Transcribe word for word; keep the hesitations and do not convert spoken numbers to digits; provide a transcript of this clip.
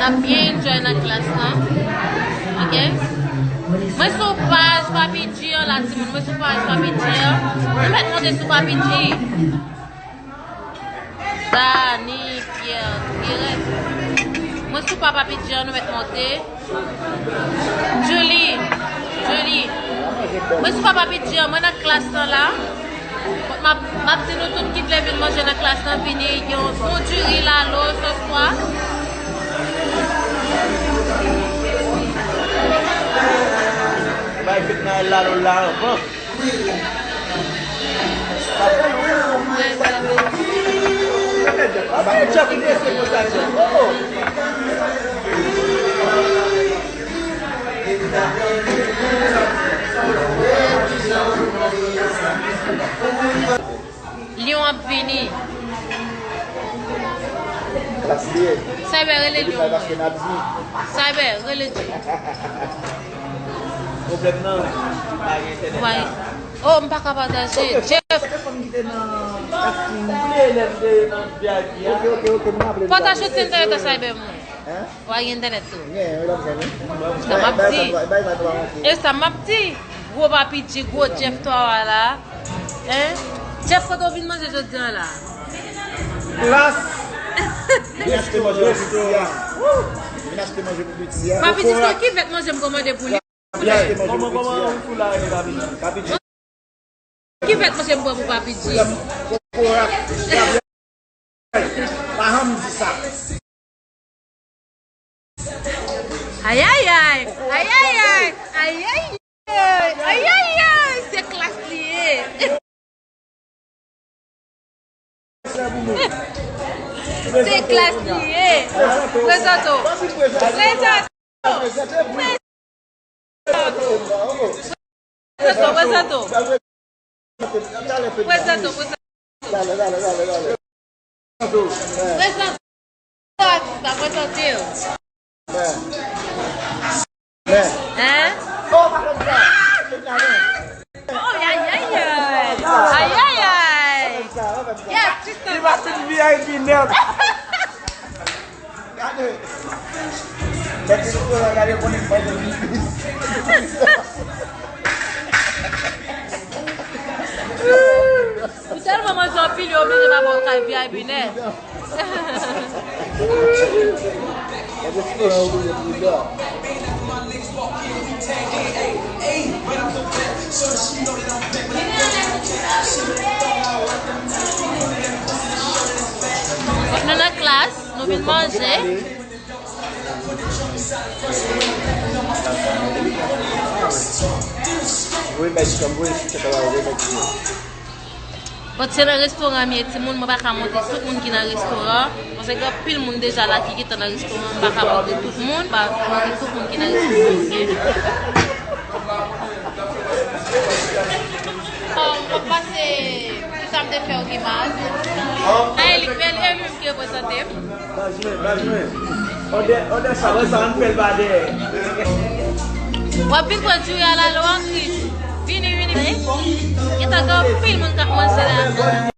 Ap byen enjoy nan klas lan. Ok? Mwen sou paj Papi G an la, timoun. Mwen sou paj Papi G an. Nou mèt monte sou Papi G. Dani Pierre Pérez. Mwen sou paj Papi G an, nou mèt monte. Julie, Julie. Mwen sou paj Papi G an, mwen nan klas lan la. M ap, m ap di nou tout ki vle vin manje nan klas lan, vini. Gen yon bon diri, lalo, sòs pwa. Bay fèt nan lalo la anvan. Lyon ap vini. Klas li ye. Cyber, rele Lyon. Cyber, rele Lyon. Pwoblèm nan, pa gen entènèt la. Oh, m pa ka pataje. Jeff. Sa te fanm ki te nan acting. Ou bliye lè m te nan V I P a? Ok, ok, ok, m raple. Pataje ti entènèt a Cyber mwen. Hein? Ou pa gen entènèt tou. Gen, wi, l ap gen, wi. Sa m ap di. E sa m ap di. Gwo Papi G, gwo Jeff Twawa la. Hein? Jeff, kote w vin manje jodi a la? Klas. Vin achte manje pou piti a. Vin achte manje pou piti a. Papi G, se ki vèt manje m kòmande pou li? Vin achte manje pou piti a. Papi G. Ki vèt manje m pran pou Papi G? Kokorat. Pa janm di sa. Ayayay, ayayay, ayayay, ayayay, se klas li ye. Se klas li ye. Prezante w. Prezante w. Prezante w. Prezante w. Prezante w. Prezante w. Prezante w. Hein? Oh, ayayay. Ayayay. Yes, Tristan. Li pa fin V I P nèt. Gade. Mèt li tou la, gade konnen fè de vin. Ou tèlman manje anpil, yo oblije pa ba w kay V I P nèt. Nou nan klas, nou vin manje. Bon, se nan restoran m ye, timoun, mwen pa ka montre tout moun ki nan restoran. Paske gen anpil moun deja la ki gentan nan restoran, m pa ka montre tout moun, m pa montre tout moun ki nan restoran. Bon, m ap pase. Sa m te fè w ki mal. Ay, li bèl, e li menm ki reprezante m. Baz mwen, baz mwen. Òdè, òdè sa, wè sa, ann fè l ba dèyè. W ap vin pran diri a la, lè w an Kris. Vini, vini, vini. Gentan gen anpil moun k ap manje la.